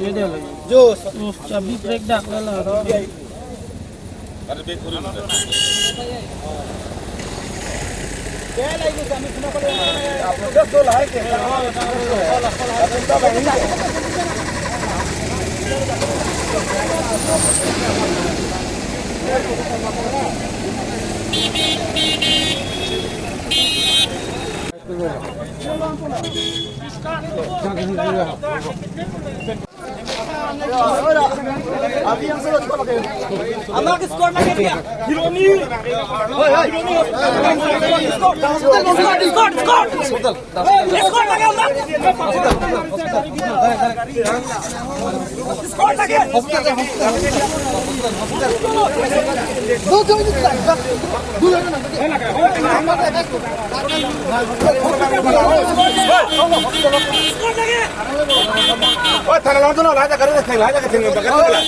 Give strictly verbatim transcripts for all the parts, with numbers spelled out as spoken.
Juice. Juice, chabi break dak lala. Amak score lage dia. Hironi. Hoi, hoi. Hironi. Score, score, score. Score lage, amak. Score lage. Score lage. Oi, thana lang tu na, lai ta kare theng, lai ta kare theng, ta kare theng.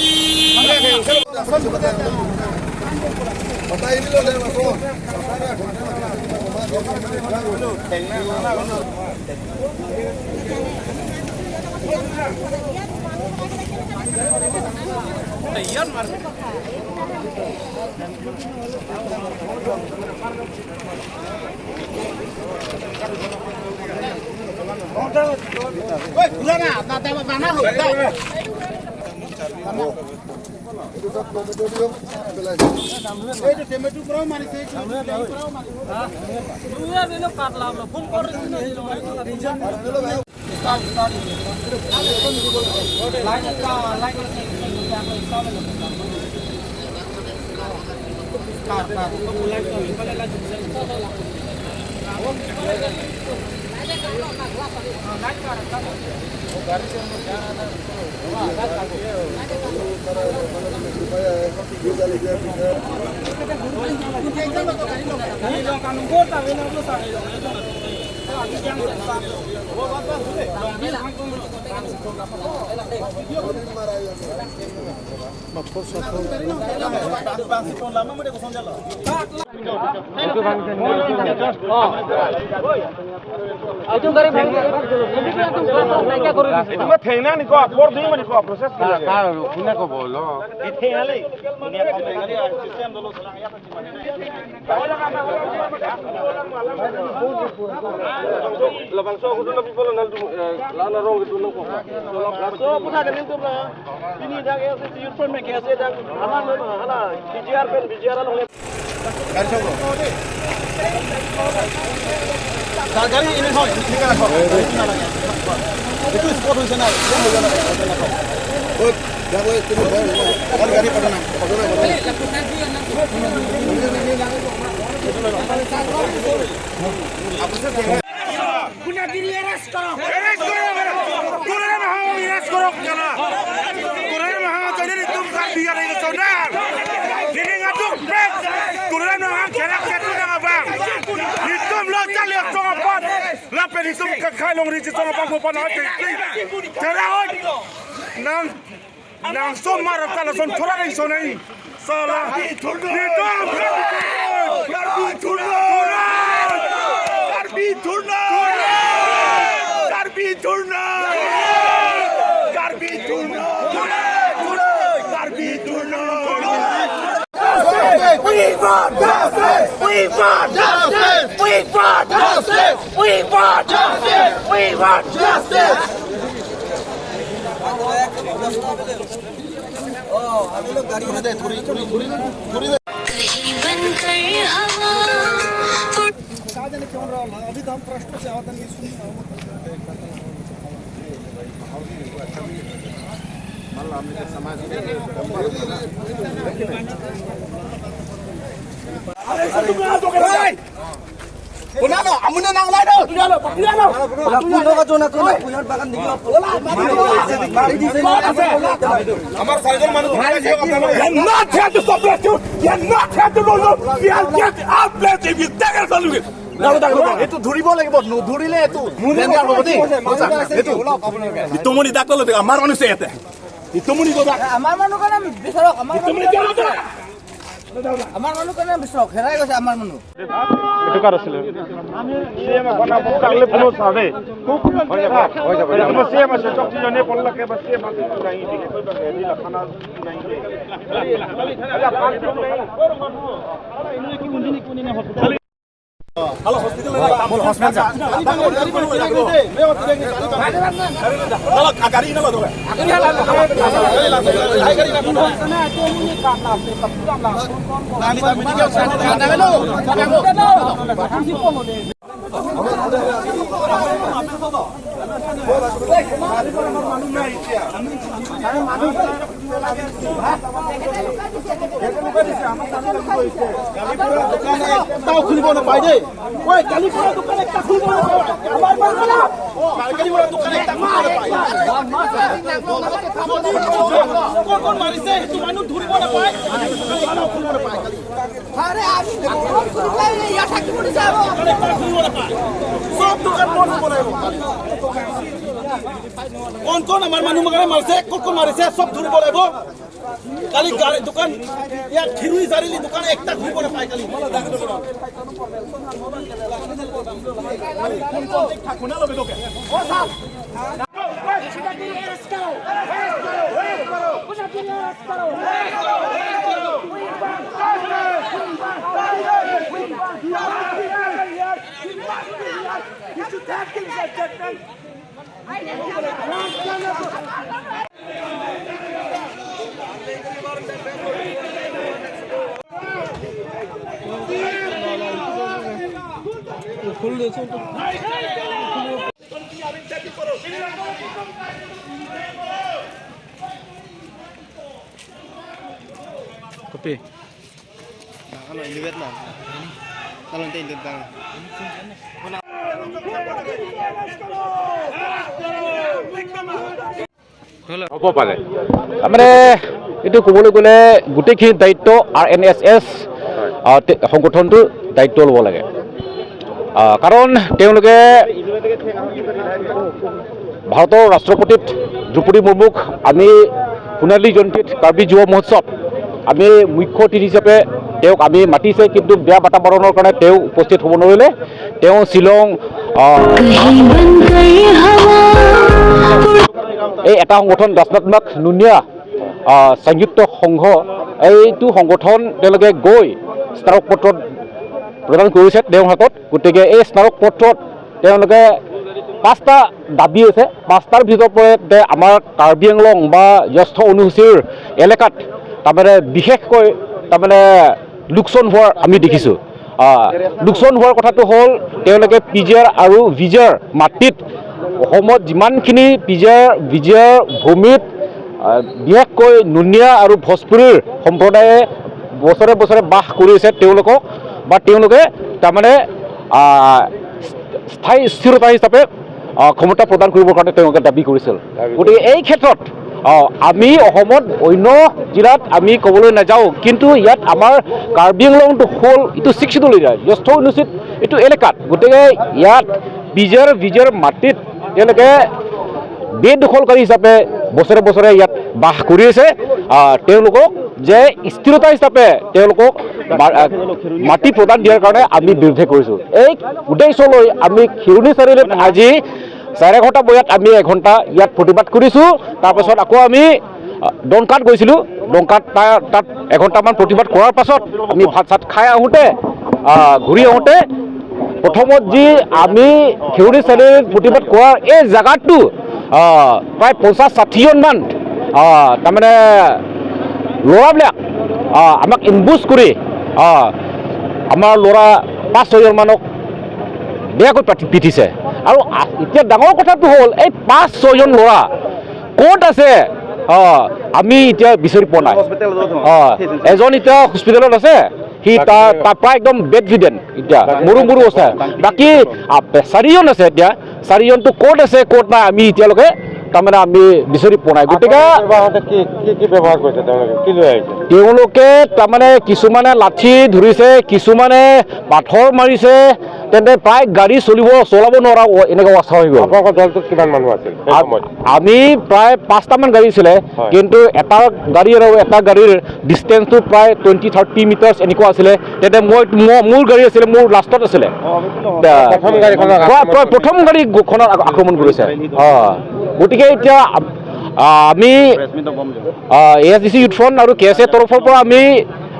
Itu gari bhang, itu glass naikya kori. Itu mah thengna ni ko, apor ding mani ko, process kya hai? Ka, ka, rukina ko bolo. Ye thengna le. Labangso aku tu na people na tu, eh, lana rong itu na ko. Labangso puna ganin tu na. Ini dak ya, si youth front me kya se dak. Aman lo, hala, B G R pen, B G R along. Gari chok. Ga-, gari ini thoi, ini kan thoi. Itu spot hoise na, spot hoise na, hoise na. Oi, ya, oi, tumi bar, bar gari padana, padana, padana. Kuna diri arrest koro. Arrest koro. Corona maha arrest koro jana. Corona maha jadi itum Karbi ada yang saudar. Jadi ngatuk pet. Corona maha gerak jatuh nang abang. Itum lo cali cong apat. Lapen itum kakhai longri cong apat ko panai. Gerak oi. Nang Nang somar ta lason thora dei sonai. Sala. Karbi thurna. Karbi thurna. Karbi thurna. Karbi thurna. Karbi thurna. Karbi thurna. We want justice! We want justice! We want justice! We want justice! We want justice! कहीं बनकर हवा उड़ Hey! Punano, amun nang lai do. Punano, punano. Punano ka jona jona, punya bagan digi. Amar cycle manu. You are not here to suppress you. You are not here to rule you. You are get out place if you take a solution. এইটো ধৰিব লাগিব, নধৰিলে এইটো ডেঞ্জাৰ হ'ব দেই। বুজিছা? এইটো ইটোমনি ডাক্তৰ লৈ আমাৰ মানুহ আছে ইয়াতে। ইটোমনি ডাক্তৰ। আমাৰ মানুহ কাৰণে বিচাৰক, আমাৰ ইটোমনি ডাক্তৰ। আমাৰ মানুহ কেনে বিচৰক, হেৰাই গৈছে আমাৰ মানুহ। এইটো কাৰ আছিলে? চি এম এখন আপোনালোকে কোনো চাৰ্ভে। হৈ যাব, হৈ যাব, হৈ যাব। চি এম আছে, চকচি জনে পল্লাকে বা চি এম আছে, নাই, নাই, নাই, নাই, নাই। এটাও খুলিব নাপায় দেই। ঐ, কালি পৰা দোকান একটা খুলিব নাপায়। আমাৰ পৰা কালি পৰা দোকান একটা খুলিব নাপায়। কোন কোন মাৰিছে, সেইটো মানুহ ধৰিব নাপায়। দোকানো খুলিব নাপায় কালি। আৰে, আমি দোকান খুলি পেলাই ইয়াত থাকিব নিবিচাৰোঁ। দোকান একটা খুলিব নাপায়। চব দোকান বন্ধ হ'ব লাগিব কালি। কোন কোন আমাৰ মানুহ মাৰিছে, কোন কোন মাৰিছে, চব ধৰিব লাগিব। কালি গাড়ী দোকান, ইয়াত খিৰুই চাৰিআলি দোকান একটা খুলিব নাপায় কালি। Kopi? Nah, kalau ini Vietnam. Kalau nanti ini Vietnam. হ'ব পাৰে। তাৰমানে এইটো ক'বলৈ গ'লে গোটেইখিনি দায়িত্ব আৰ এন এছ এছ, আহ, তে-, সংগঠনটোৰ দায়িত্ব ল'ব লাগে। আহ, কাৰণ তেওঁলোকে ভাৰতৰ ৰাষ্ট্ৰপতিত দ্ৰৌপদী মুৰ্মুক আমি সোণালী জয়ন্তীত কাৰ্বি যুৱ মহোৎসৱ আমি মুখ্য অতিথি হিচাপে তেওঁক আমি মাতিছে, কিন্তু বেয়া বাতাবৰণৰ কাৰণে তেওঁ উপস্থিত হ'ব নোৱাৰিলে। তেওঁ শ্বিলং, আহ, कहीं बन गई हवा। এই এটা সংগঠন ৰচনাত্মক নুনিয়া, আহ, সংযুক্ত সংঘ, এইটো সংগঠন তেওঁলোকে গৈ স্মাৰক পত্ৰ প্ৰদান কৰিছে তেওঁৰ হাতত। গতিকে এই স্মাৰক পত্ৰত তেওঁলোকে পাঁচটা দাবী আছে, পাঁচটাৰ ভিতৰত পৰে যে আমাৰ কাৰ্বি আংলং বা জ্যেষ্ঠ অনুসূচীৰ এলেকাত তাৰমানে বিশেষকৈ তাৰমানে লোকচান হোৱাৰ আমি দেখিছোঁ। আহ, লোকচান হোৱাৰ কথাটো হ'ল তেওঁলোকে পি জি আৰ আৰু ভি জি আৰ মাটিত অসমত যিমানখিনি পি জি আৰ, ভি জি আৰ ভূমিত, আহ, বিশেষকৈ নুনিয়া আৰু ভোজপুৰীৰ সম্প্ৰদায়ে বছৰে বছৰে বাস কৰি আছে তেওঁলোকক বা তেওঁলোকে তাৰমানে, আহ, স্থায়ী স্থিৰতা হিচাপে, আহ, ক্ষমতা প্ৰদান কৰিবৰ কাৰণে তেওঁলোকে দাবী কৰিছিল। দাবী গতিকে কৰিছিল। এই ক্ষেত্ৰত, আহ, আমি অসমত অন্য জিলাত আমি ক'বলৈ নাযাওঁ, কিন্তু ইয়াত আমাৰ কাৰ্বি আংলংটো হ'ল এইটো ছিক্স শ্বিডিউল এৰিয়া, জ্যেষ্ঠ অনুসূচিত এইটো এলেকাত। গতিকে ইয়াত পি জি আৰ, ভি জি আৰ মাটিত তেওঁলোকে বেদখলকাৰী হিচাপে বছৰে বছৰে ইয়াত বাস কৰি আছে। আহ, তেওঁলোকক যে স্থিৰতা হিচাপে তেওঁলোকক মা-, আহ, মাটি প্ৰদান দিয়াৰ কাৰণে আমি বিৰোধে কৰিছোঁ। এই উদ্দেশ্য লৈ আমি খিৰণি চাৰিআলিত আজি চাৰে এঘাৰটা বজাত আমি এঘণ্টা ইয়াত প্ৰতিবাদ কৰিছোঁ। তাৰপাছত আকৌ আমি, আহ, ডংকাত গৈছিলোঁ। ডংকাত তা-, তাত এঘণ্টামান প্ৰতিবাদ কৰাৰ পাছত আমি ভাত চাত খাই আহোঁতে, আহ, ঘূৰি আহোঁতে প্ৰথমত যি আমি খিৰণি চাৰিআলিত প্ৰতিবাদ কৰাৰ এই জেগাটো, আহ, প্ৰায় পঞ্চাশ ষাঠিজনমান, আহ, তাৰমানে ল'ৰাবিলাক, আহ, আমাক এম্বুছ কৰি, আহ, আমাৰ ল'ৰা পাঁচ ছয়জনমানক বেয়াকৈ পাতি-, পিটিছে। আৰু আ-, এতিয়া ডাঙৰ কথাটো হ'ল, এই পাঁচ ছয়জন ল'ৰা ক'ত আছে? অ, আমি এতিয়া বিচাৰি পোৱা নাই। হস্পিটেলত আছে। অ, এজন এতিয়া হস্পিটেলত আছে, সি তাৰ, তাৰ পৰা একদম বেডৰিডেন এতিয়া, মৰো মৰো অৱস্থা। বাকী, আ, চাৰিজন আছে এতিয়া, চাৰিজনটো ক'ত আছে, ক'ত নাই, আমি এতিয়ালৈকে তাৰমানে আমি বিচাৰি পোৱা নাই। গতিকে আপোনালোকে ব্যৱহাৰ কৰোঁতে কি, কি, কি ব্যৱহাৰ কৰিছে তেওঁলোকে? কি লৈ আহিছে? তেওঁলোকে তাৰমানে কিছুমানে লাঠি ধৰিছে, কিছুমানে পাথৰ মাৰিছে, তেন্তে প্ৰায় গাড়ী চলিব, চলাব নোৱাৰা অ-, এনেকুৱা অৱস্থা হৈ গ'ল। আপোনালোকৰ দলটোত কিমান মানুহ আছিল সেই আ-, সময়ত? আমি প্ৰায় পাঁচটামান গাড়ী আছিলে, হয়। কিন্তু এটা গাড়ী আৰু এটা গাড়ীৰ ডিষ্টেঞ্চটো প্ৰায় টুৱেণ্টি থাৰ্টি মিটাৰ্ছ এনেকুৱা আছিলে। তেন্তে মই, ম-, মোৰ গাড়ী আছিলে, মোৰ লাষ্টত আছিলে। অ, দা-, প্ৰথম গাড়ীখনক প্ৰ-, প্ৰ-, আক্ৰমণ প্ৰথম গাড়ীখনক আক্ৰমণ কৰিছে। অ, গতিকে এতিয়া আম-, আ, আমি, আ, A S D C youth front আৰু কে এছ এ তৰফৰ পৰা আমি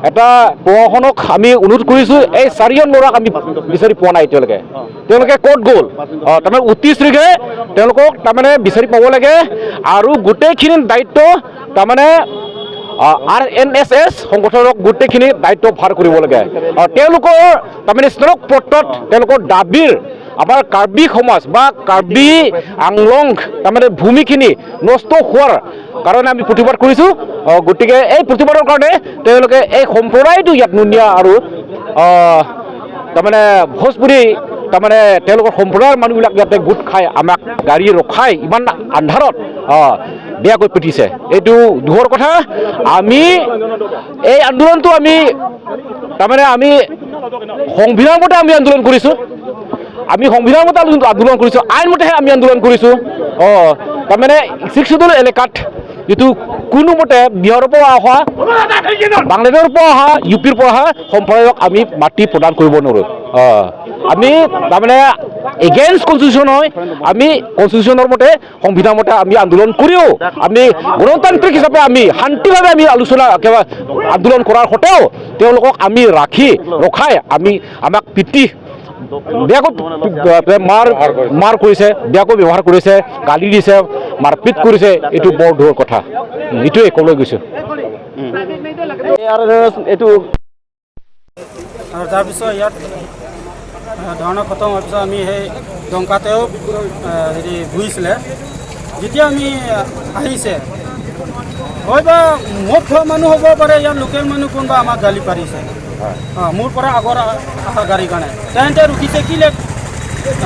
এটা প্ৰশাসনক আমি অনুৰোধ কৰিছো, এই চাৰিজন ল'ৰাক আমি বিচাৰি পোৱা নাই এতিয়ালৈকে। তেওঁলোকে ক'ত গ'ল? অ, তাৰমানে অতি শীঘ্ৰে তেওঁলোকক তাৰমানে বিচাৰি পাব লাগে আৰু গোটেইখিনি দায়িত্ব তাৰমানে, আ, আৰ এন এছ এছ সংগঠনক গোটেইখিনি দায়িত্ব ভাৰ কৰিব লাগে। আ, তেওঁলোকৰ তাৰমানে স্মাৰক পত্ৰত তেওঁলোকৰ দাবীৰ আমাৰ কাৰ্বি সমাজ বা কাৰ্বি আংলং তাৰমানে ভূমিখিনি নষ্ট হোৱাৰ কাৰণে আমি প্ৰতিবাদ কৰিছো। আহ, গতিকে এই প্ৰতিবাদৰ কাৰণে তেওঁলোকে এই সম্প্ৰদায়টো ইয়াত নুনিয়া আৰু, আহ, তাৰমানে ভোজপুৰী তাৰমানে তেওঁলোকৰ সম্প্ৰদায়ৰ মানুহবিলাক ইয়াতে গোট খাই আমাক গাড়ী ৰখাই ইমান আন্ধাৰত, আহ, বেয়াকৈ পিটিছে। এইটো দুখৰ কথা। আমি এই আন্দোলনটো আমি তাৰমানে আমি সংবিধান মতে আমি আন্দোলন কৰিছো। আমি সংবিধান মতে আন্দোলন, আন্দোলন কৰিছো, আইন মতেহে আমি আন্দোলন কৰিছো। অ, তাৰমানে ছিক্স শ্বিডিউল এলেকাত যিটো কোনো মতে বিহাৰৰ পৰা অহা, বাংলাদেশৰ পৰা অহা, ইউ পিৰ পৰা অহা সম্প্ৰদায়ক আমি মাটি প্ৰদান কৰিব নোৱাৰো। অ, আমি তাৰমানে এগেইনষ্ট কনষ্টিটিউচন হয়, আমি কনষ্টিটিউচনৰ মতে সংবিধান মতে আমি আন্দোলন কৰিও আমি গণতান্ত্ৰিক হিচাপে আমি শান্তিভাৱে আমি আলোচনা, কিবা আন্দোলন কৰাৰ সত্ত্বেও তেওঁলোকক আমি ৰাখি ৰখাই আমি আমাক পিটি বেয়াকৈ মাৰ, মাৰ কৰিছে, বেয়াকৈ ব্যৱহাৰ কৰিছে, গালি দিছে, মাৰপিট কৰিছে। এইটো বৰ দুখৰ কথা। উম, এইটোৱে ক'বলৈ গৈছো। আৰু যাৰ পিছত ইয়াত, আহ, ধৰ্ণা খতম হোৱাৰ পিছত আমি সেই ডংকাতেও, আহ, হেৰি বহিছিলে। যেতিয়া আমি, আহ, আহিছে, হয় বা মদ খোৱা মানুহ হ'ব পাৰে, ইয়াৰ লোকেল মানুহ কোনোবা আমাক গালি পাৰিছে। হয়। অ, মোৰ পৰা আগৰ আ-, আহা গাড়ীৰ কাৰণে। তেন্তে ৰখিছে কি লে-,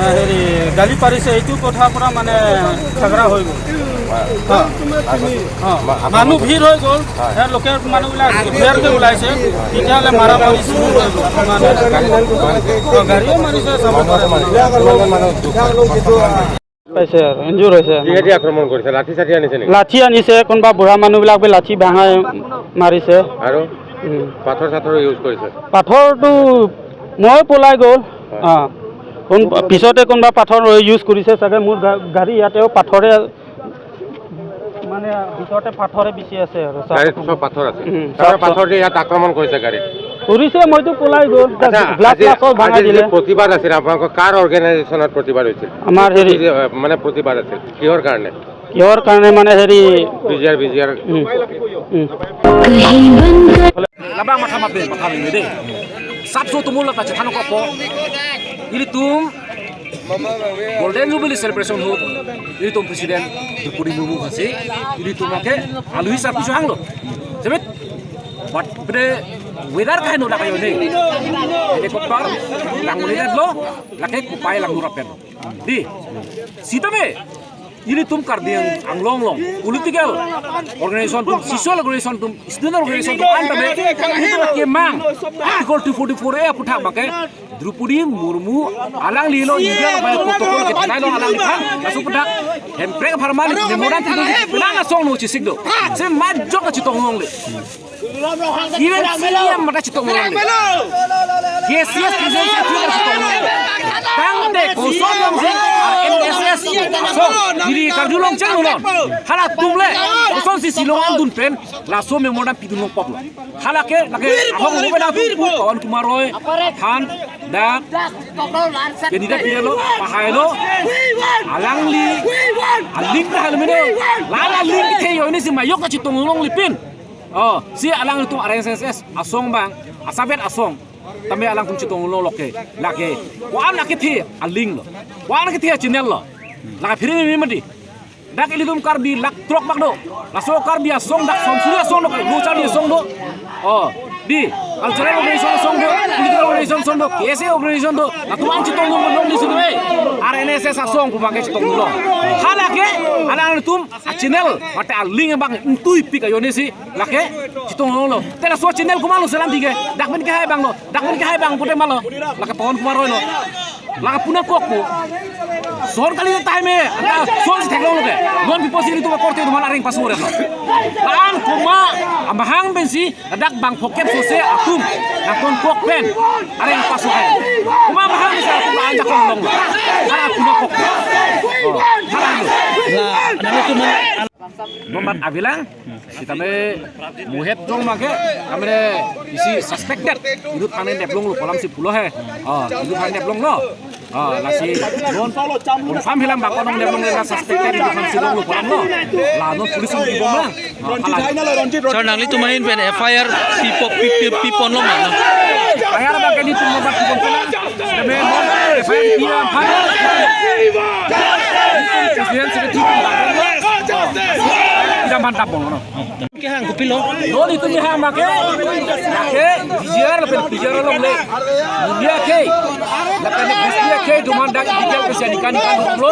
আহ, হেৰি গালি পাৰিছে, এইটো কথাৰ পৰা মানে ঝগৰা হৈ গ'ল। হয়। অ। অ, মা-, মানুহ ভিৰ হৈ গ'ল। হয়। ইয়াৰ লোকেল মানুহবিলাক ক্লিয়াৰকে ওলাইছে। তেতিয়াহ'লে মাৰা মাৰি চুৰ হৈ গ'ল। মানে, অ, গাড়ীও মাৰিছে, চাব পাৰে। পাইছে আৰু, ইনজুৰ হৈছে। কিহেদি আক্ৰমণ কৰিছে? লাঠি চাঠি আনিছে নেকি? লাঠি আনিছে, কোনোবা বুঢ়া মানুহবিলাক বি লাঠি ভাঙাই মাৰিছে। আৰু? উম। পাথৰ চাথৰ ইউজ কৰিছে? পাথৰটো মই পলাই গ'ল। হয়। অ। কোন, পিছতে কোনোবা পাথৰ ইউজ কৰিছে চাগে। মোৰ গা-, গাড়ী ইয়াতেও পাথৰে মানে ভিতৰতে পাথৰে বিচি আছে আৰু। গাড়ীত চব পাথৰ আছে। উম, তাৰমানে চব, চব। পাথৰ দি ইয়াত আক্ৰমণ কৰিছে গাড়ীত। কৰিছে, মইতো পলাই গ'ল। আচ্ছা, গ্লাছ আজি, চ্লাছ চব ভাঙাই আজি যি দিলে। প্ৰতিবাদ আছিল, আপোনালোকৰ কাৰ অৰ্গেনাইজেশ্যনত প্ৰতিবাদ হৈছিল? আমাৰ হেৰি। কি, মানে প্ৰতিবাদ আছিল? কিহৰ কাৰণে? কিহৰ কাৰণে মানে হেৰি। বি জি আৰ, বি জি আৰ। উম, উম। Labang matha mapen, matha mapen dei. Sapso tumul la ta chethan ko po. Ilitum Golden Jubilee celebration ahut, ilitum President Droupadi Murmu aphansi, ilitum ke aluhi sar piso hanglo. Sebet, but bre weather kaino lakayo dei. Helicopter lang ulit lo, lake kopai lang nurap pen. Dei, sitame, ilitum Karbi Anglong along political organization atum, social organization atum, student organization atum, antame, ilitum kemang Article two forty-four A aphuthak abangke, Droupadi Murmu alanglilo India lo protocol kethenei lo alangliphan, laso aphuthak Hemprek apharman memorandum pidun lang asong lo chesik do. Se majok chetong longle. Even C E M mata chetong longle. K C S president secretary chetong longle. Tangte koson long si R M S S. So, diri karjulong cheng long. Halatum le, kosonsi silong angdun pen, laso memorandum pidun longpok lo. Halake, lake, ahok lo pen atum, Pawan Kumar Roy, Han, da, candidate pidun lo, pahai lo, alangli, aling pahai lo mene, lala aling kethe yo ini si majok chetong longle pin. Oh, si alangtum R M S S asong abang, asavet asong. Tame alangtum chetong lo loke, lake. Ko-an akethe aling lo. Ko-an akethe channel lo. Lake phiri meme mati. Dak ilitum Karbi lakh throk bak do. Laso Karbi asong dak som suri asong lo, lo chari asong do. Oh, dei. Cultural organization asong do, political organization asong do, K S A organization do, latum an chetongdun longle si do, eh. R N S S asong pu abang ke chetongdun lo. Halake, alanglitum a-channel, mate a-link abang ingtuipik ajoine si, lake chetongdun lo. Te laso channel komatlo selam pi ke, dak pen kehai abang lo, dak pen kehai abang pute ma lo, lake Pawan Kumar Roy lo. Lake pu nangkokpo. Sohor kali time, anta sohor si theklonglo ke. Non pipo si ilitum akorte atum an areng paso-et lo. La-an komat amahang pensi ladak bang phokep sose atum nangkokok pen areng paso-et. Komat amahang pensi atum la-an jakong longlo. Hala pu nangkokpo. Oh, hala lo. La, nangtum Nombat avelang, sitame muhet jong abang ke, kami isi suspected, inut aphan deplonglo pu alam si pulo he. Oh, inut aphan deplonglo. Oh, lasi non confirm hilang bang konong deplong la suspected inut aphan si longlo pu alam lo. La non police ong kibom lang. Oh, hala. Sir, nanglitum ahin pen F I R pipo, pi, pi, piponlo ma, no? F I R abang ke nelitum nombat kibom lang. Tame non F I R pi aphan. President secretary tum bang. Ida mantap bong, no? Kehang kopilo? Non itum kehang abang ke, ke V G R lapen P G R alongle. Media ke, lapen media ke atum an dak illegal pensi ningkan ningkan dolo.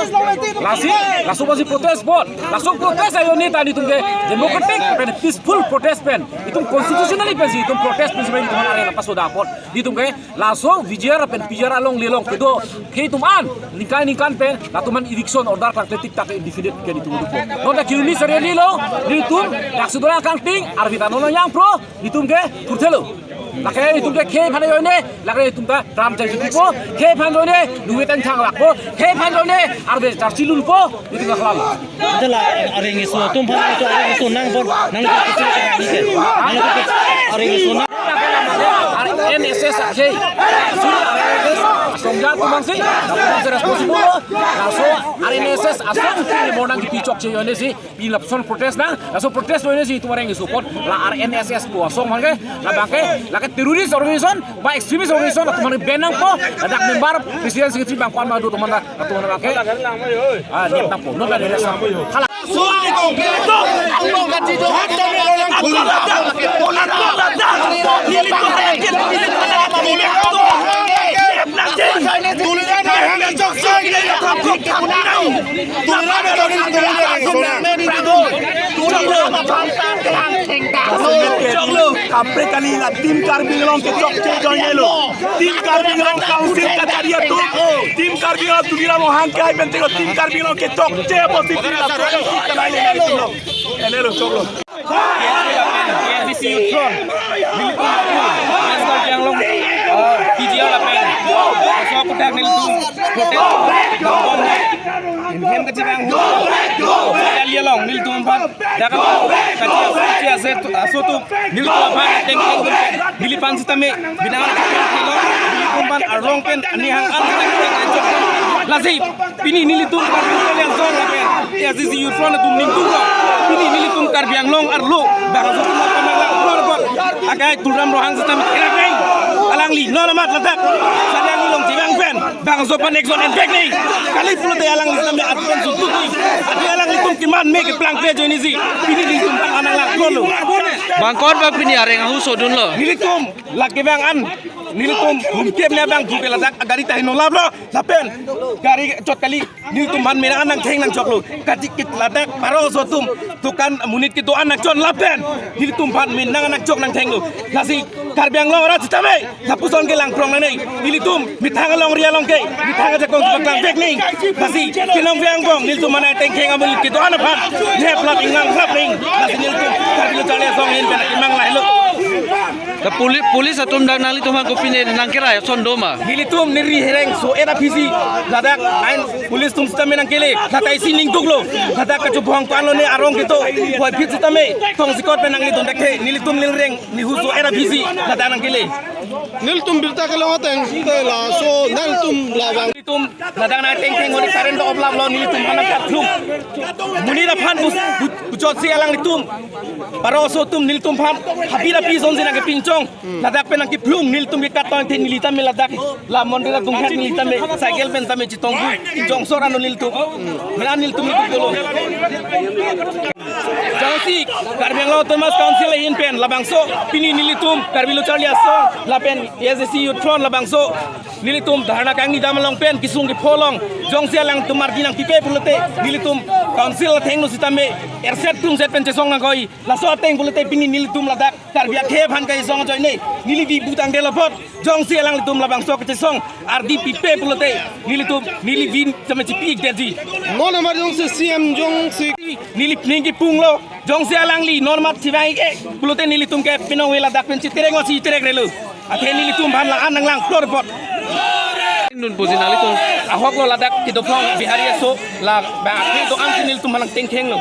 Lasi, laso pensi protest apot. Laso protest ajoine ta nelitum ke democratic pen peaceful protest pen. Itum constitutionally pensi, itum protest pensi itum areng paso-et apot. Nelitum ke laso V G R pen P G R alongle along kedo ke atum an ningkan ningkan pen latum an eviction order klang tik tak indefinite ke nelitum dopo. Non ta Kheroni Sariali along nelitum dak sudra kangting arvita non yang pro nelitum ke kurthelo. Lake nelitum ke khei aphan ajoine, lake nelitum ta tram jai pipo, khei aphan ajoine, duit an thang lakpo, khei aphan ajoine, arve charchi lunpo, nelitum ke klam. Anta la areng isu atum aphan isu areng isu nang bor nang bor kisu ke nang ke. Nang ke areng isu nang. R N S S akhei. Asong ja atum an si, atum an si responsible. Laso R N S S asong si mo nang kipi chokche ajoine si, pi lapuson protest nang. Laso protest ajoine si itum areng isu apot. La R N S S pu asong abang ke, la abang ke, lake terrorist organization, ba extremist organization, atum an ban nangpo, ladak member, president secretary bang ko-an ma do atum an la, atum an abang ke. Ah, niat nangpo, non la niat nangpo. Hala. Kaprek kali la Team Karbi Anglong ke chokche ajoinelo. Team Karbi Anglong Council kachari atum. Team Karbi Anglong Tuliram Ronghang ke hai pen telo Team Karbi Anglong ke chokche apotsi la. Enelo choklo. K S A C Youth Front, nelitum lapu, West Karbi Anglong, eh, P G R lapen, laso aputhak nelitum protest, inhen kachevang hu, Sariali along nelitum aphan, dak kachi, kachi ase, aso atum, nelitum aphan, teng teng pen, neliphan sitame, binang nelitum aphan, arlong pen, anihang an sitame, lasi, pini nelitum Karbi Anglong Youth Front lapen K S A C Youth Front atum ningtunglo. Pini nelitum Karbi Anglong arlo bangso atum aphan nanglang bor bor. Akai Tuliram Ronghang sitame kerap nang. Alangli non amat ladak Sariali along chevang pen bangso aphan action envek nang. Kali pulote alangli sitame atum suntuk nang. Ati alanglitum keman me keplang pe ajoine si. Pini nelitum aphan nanglang bor lo. Bang ko-an bang pini areng ahu sodunlo? Nelitum lake bang an. Nelitum humkep ne bang duke ladak agari ta heno laplo. Lapen gari chot kali nelitum aphan me nang nangtheng nangchoklo. Kachikit ladak baro so atum dukan monit kedo-an nangchon lapen nelitum aphan me nang nangchok nangthenglo. Lasi Karbi Anglong arat sitame lapuson ke langkrong nangne. Nelitum methang alongri along ke methang ajakong paklang vek nang. Lasi kelong vek angbong nelitum aphan nangthengtheng amonit kedo-an aphan ngeplap inglangplap nang. Lasi nelitum Karbi Lo Charli Asong ahin pen kemang lahelo. Ke poli-, police atum dak nanglitum aphan kopine nangkerai ason do ma? Nelitum neri hereng so-et aphisi ladak ain police atum sitame nangkele, ladak isi ningduklo, ladak kachubong ko-anlo ne arong kedo, puvoiphit sitame tongsekot pen nanglidun dak the, nelitum neli reng nehu so-et aphisi ladak nangkele. Nelitum birta kelong ateng, te laso nelitum labang. Nelitum ladak nangthengtheng holi current off laplo nelitum aphan nangkathlum. Monit aphan bus, bu-, bujot si alanglitum. Baro so atum nelitum aphan habi habi ason si nangkepinchong. Ladak pen nangkephlum nelitum ke katong the neli tame ladak. La monit adung hat neli tame cycle pen tame chitong bu. Jongsor ano nelitum. Mena nelitum nelitum dolo. Karbi Anglong Autonomous Council ahin pen labangso pini nelitum Karbi Lo Charli Asong lapen A S D C Youth Front labangso nelitum dharna kangni dam along pen kesung kepho along jongsi alangtum ardi nangpipe pulote nelitum council athengno sitame erset krungset pen chesong nangkoi. Laso ateng pulote pini nelitum ladak Karbi akhei aphan kachesong ajoine neli vi butang delo apot jongsi alanglitum labangso kachesong ardi pipe pulote nelitum neli vin sitame chipi-ik detji. Non amar jongsi C M jongsi neli ning kipunglo jongsi alangli non mat chivang-ik-e pulote nelitum ke pinong vela dak pen chiterek ngosi chiterek relo. Athe nelitum aphan la-an nanglang plor apot. Nonpusi nanglitum ahok lo ladak kedo phlong Bihari aso la ba athe do-an si nelitum aphan nangtengkhenglo.